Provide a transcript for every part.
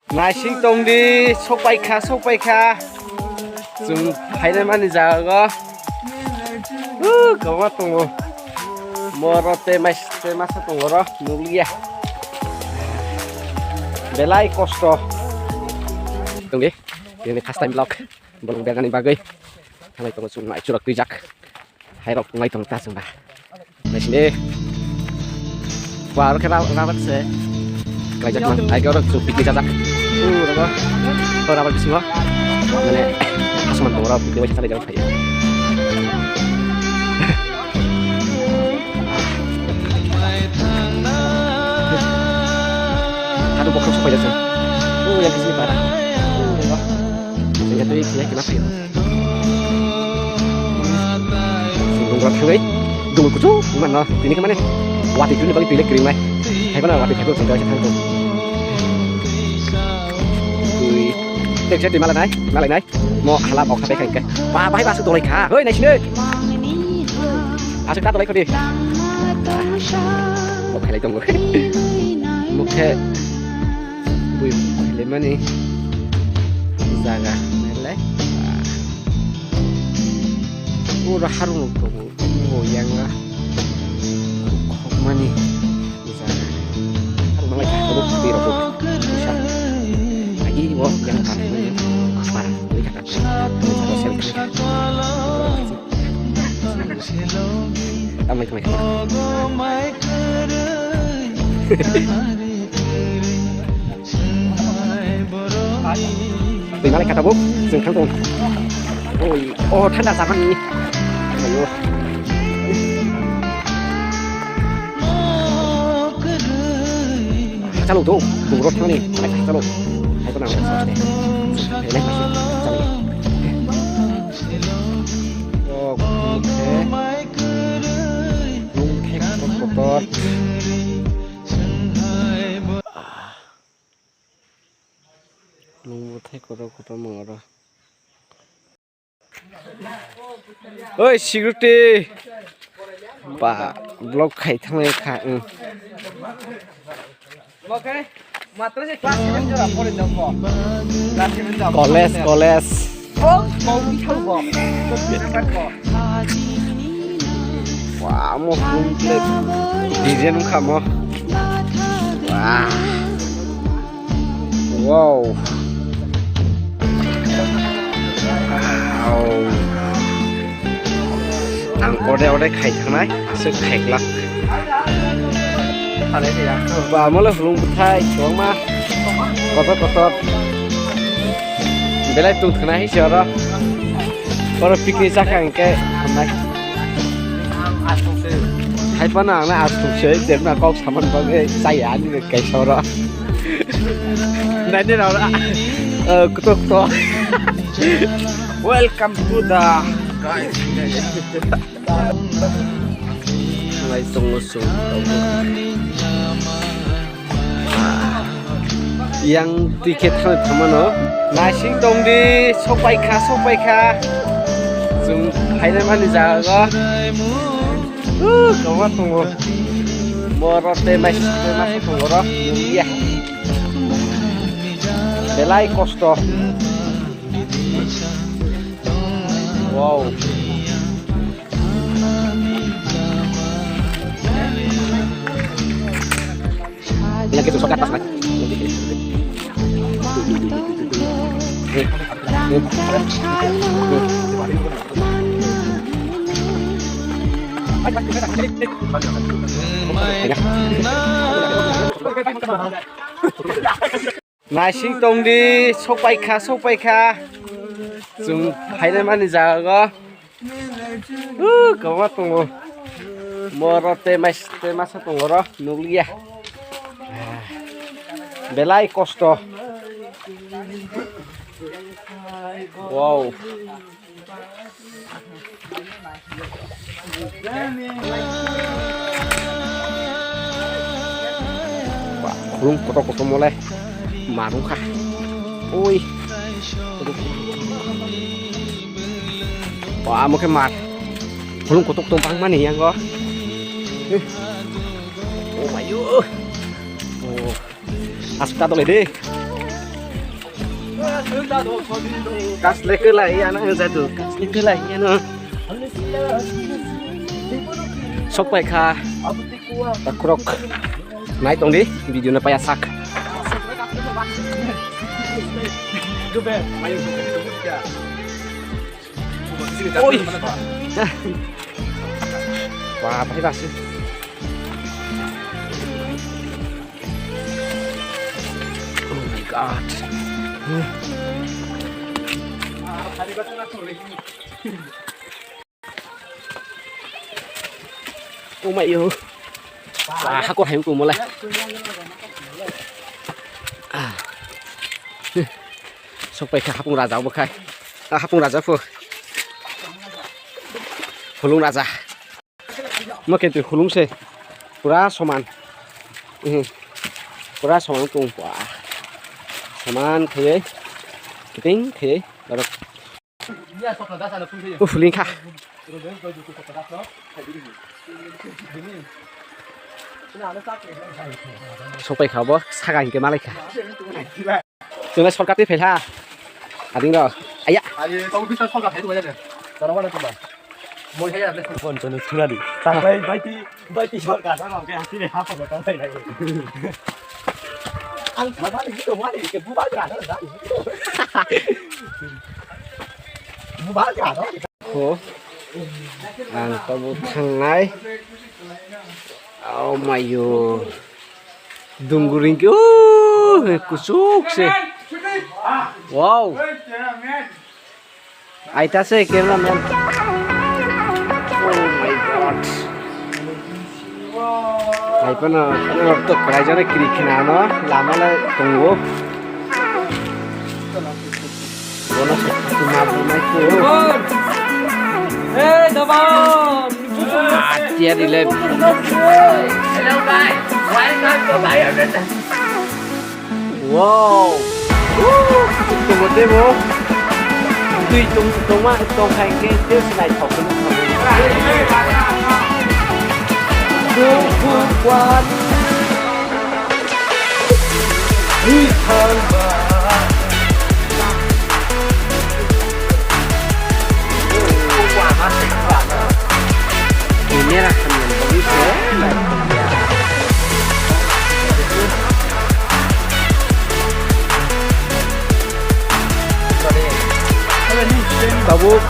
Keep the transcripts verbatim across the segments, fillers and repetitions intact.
Naising tongdi, sokpaikha, sokpaikha. Chwng phainai mani jaga o. Uh, kwbangma tongo. Moro tei mais-, tei masa tongo oro, nukliya. Belai kosto. Tongdi, ini first time vlog. Bolong berani bagwi. Thanglai tongo chwng nai churak twijak. Hairok tonglai tong ta chwngba. Naisini. Wa aro khe ra-, rabat se. Klaijak man. Hai oro chwng picnic jajak. Uro ba. Ko rabat bisingo. Mane asman tongo ro picnic bai chalai jagwi phai. Hadu bokhok sopai jasa. Oh, yang kesini parah. Oh, ya. Sehingga tu ini kena fail. Sungguh berat, hei. Dulu kucu, mana? Ini kemana? Wati tu ni bagi pilih kering, mai. Hai mana wati kagok sungguh aja kagok. Ui. Tek cek di malah nai, malah nai. Mo halap ok sampai kengke. Wah, bahai masuk tolai kha. Hoi, naisini. Asuk ta tolai khodi. Mo khelai tongo. Mo khe bui khelai mani jaga nai lai. Ura harung tongo. Mo yanga. Khokmani. Twi malai kha tabuk, chwng thang tong. Oi, oh, thanda chamani. Ayo. Chalo do, do rot thani, chalo. Hai ko na, chalo. Oh, okay. Room thek kotor. Nungbo thai kotor kotor mangoro. Oi, security. Ba, block khai thanglai kha, mm. College, college. Wah, mo room plate design wngkha mo. Wah. Wow. Wow. Ang ode ode khai thangnai, aswk khai glak. Ba, mo le hulung bwthai, kwbangma kotor kotor. Belai tong thwna hai se oro. Oro picnic chakha hwnkhe hamnai. Hai phano ang na aswk se, jemna kok saman bagwi chaya ani kaisa oro. Nai nai oro, eh, kutok to. Welcome to the guys. Lai tongo chwng tongo. Ah. Yang ticket thang thamano. Naising tongdi, sokpaikha, sokpaikha. Chwng phainai mani jaga o. Uh, kwbangma tongo. Moro tei mais-, tei masa tongo ro. Nungya. Belai kosto. Wow. Lagi tu sokat pas, Mas. Naising tongdi, sokpaikha, sokpaikha. Chwng phainai mani jaga o. Uh, kwbangma tongo. Moro tei mais-, tei masa tongo ro, nukliya. Belai kosto. Wow. Ba, khulung kotor kotor mole mar wngkha. Oi. Ba, amo khe mar. Khulung kotor kotor bangmani yango. Oh, ayo. Oh. Aswk ta dole de. Kasleke lai ya na jadu. Kasleke lai ya na. Sok pai kha. Takrok. Nai tong di, video no paya sak. Oi. Wah, apa sih? Oh my God. Oh my yo. Wah, hakor hai ko mole. Ah. Sok pai kha hapung raja bo khai. Ah, hapung raja pho. Hulung raja. Mo khe twi hulung se. Pura soman. Mhm. Pura soman tong pua. Soman khayai. Kiting khayai. Aro. Uf, lingkha. Sok pai kha bo, saka hinkhe malai kha. Chwngno shortcut twi phaikha. Ading rok. Aya. Aye, tong bisa shortcut phai dua ya. Tara wana tuma. Moi hai ya, phone chonu thuna di. Taklai bai ti, bai ti shortcut ano ke hati re ha phone tong thai lai. Ang sama ni to wani ke buba ga da. Buba ga da. Ho. Ang tabuk thangnai. Oh my yo. Dunguring ke. Oh, kusuk se. Wow. Aita se cameraman. Oh my God. Hai pano, pano to kwlaijak kiri khina no, lama le tongo. Bono se ma bunai ko. Hey, dabang. Ah, tiar ile. Hello guys, welcome to my Wow! Woo! Tungmo tebo. Twi tung tungma tong khai ke tei sinai thok. Kung fu kwan. Ui thang ba. Ini lah teman bagus ya. Tabuk,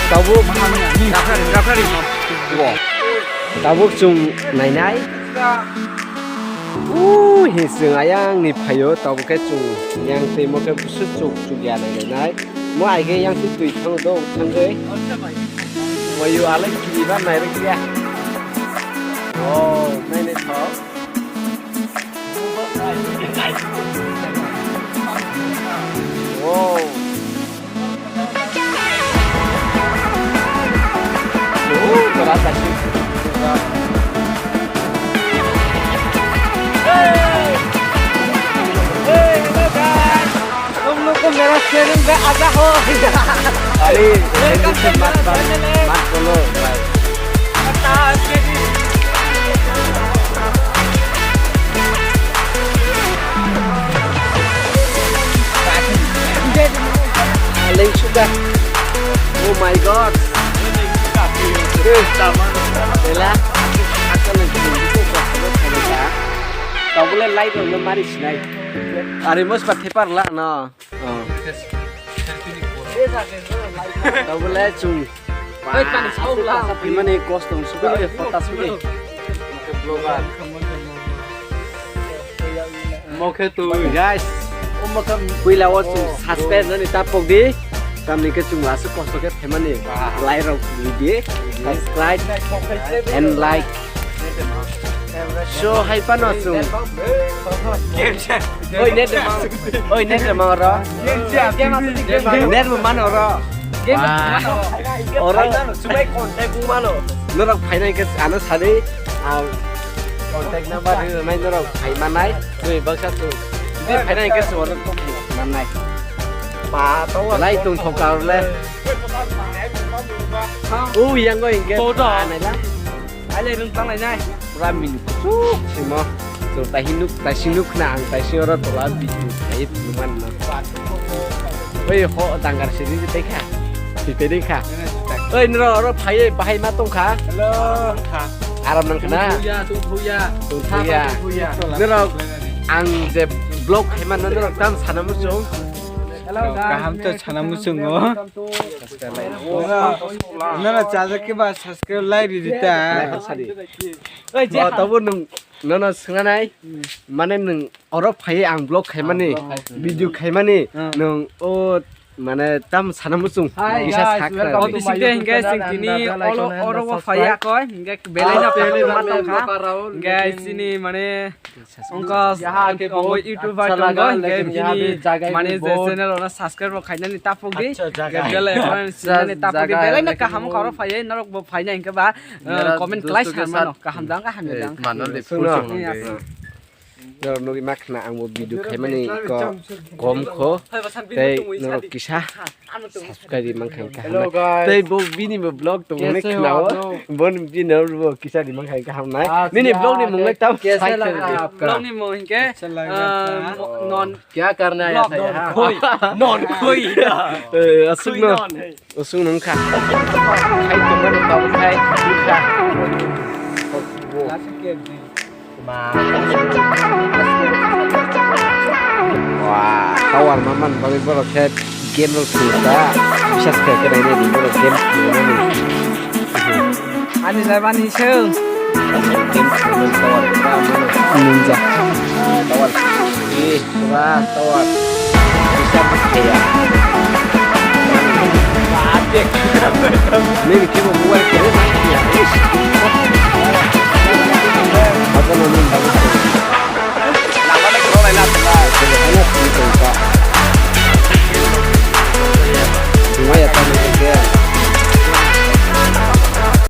tabuk, tabuk chwng nainai. Ui, hi chwng ayang ni phaio, tabuk khe chwng yang twi mo khe busu chuk chuk ya nai nai. Mo ai khe yang twi twi thang do thang khe. Mo yu alai kiri ba nai rwk ya. Oh, nai nai thok. Wow. Oh, terasa sih. Hey! Hey, hello guys. Tum log ko mera channel mein aa jao. Are, Hindi se mat, mat, mat bolo, bhai. Aleng sudah. Oh my God. Eh, bela. Asa lagi. Kau boleh live lo mari sinai. Are mas pakai parla na. Oh. Tabole chwng. Oi, tani sao la. Phaimani kosto sukuli, hota sukuli. Mokhe tu. Guys, puila o chwng subscribe nani tapok di. Tamni khe chwng aswk kosto khe phaimani. Lai rok di. Subscribe and like. So, hai pano chwng. Oi, net de mang. Oi, net de mang oro. Net bo mano oro. Wah. Oro. Norok phainai khe ano sadi. Ang contact number rwnai norok phai manai. Twi baksa tu. Jodi phainai khe chwng oro manai. Lai tong thok ka le. O yang go hingke. Naila. Aile rung tanglai nai. Pura mini kuchuk simo. Chwng taisi nuk, taisi nuk khna ang taisi oro tola video khai phunukman no. Oi ho dangar sidi tei kha. Tei tei kha. Oi noro oro phaiye bahai ma tong kha. Hello. Aram nang khna. Tungthuya, tungthuya. Tungthuya. Tungthuya. Noro ang je vlog khai man noro tam sana muchung. Hello, guys. Kaham to sana muchung o. Noro chajak ke ba subscribe like ridi ta. Like sadi. Oi, je. Bo tabo nung Nono swngnai, mane nwng oro phaiwi ang vlog khaimani, video khaimani, nwng o mane tam sana muchung kisa sak kha. Obo bisingtwi hinkhe chwng tini olo oro o phaiya koi, hinkhe belai no kaham ma tongkha. Hinkhe chini mane ongkha tongo YouTuber tongo, hinkhe bini mane je channel ono subscribe rok khainani tapukdi. Hinkhe belai no kaham kha oro phaiwi norok bo phaina hinkhe ba. Comment khlai sa mano, kaham jang, kaham jang. Mano le phul songno. Norok nugwi ma khna ang bo video khaimani ko kom kho. Tei norok kisa subscribe man kha kaham. Tei bo bini bo vlog tong ne khna o. Bon bini bo kisa di man kha kaham nai. Nini vlog ni mung lai tam. Vlog ni mung hinkhe non Kya karna aaya tha yahan? Khoi. Non khoi. Eh, aswk no. Aswk no wngkha. Khai tongmani tabuk khai. Wah, tower ma man bagwi borok khe game rok swngjak. Bisas khe khe nainai di borok game swngjak nani. Ani jaibani seng. Ninja. Tower. Eh, pura tower. Bisa ya. Ini bikin membuat kiri. Apa namanya?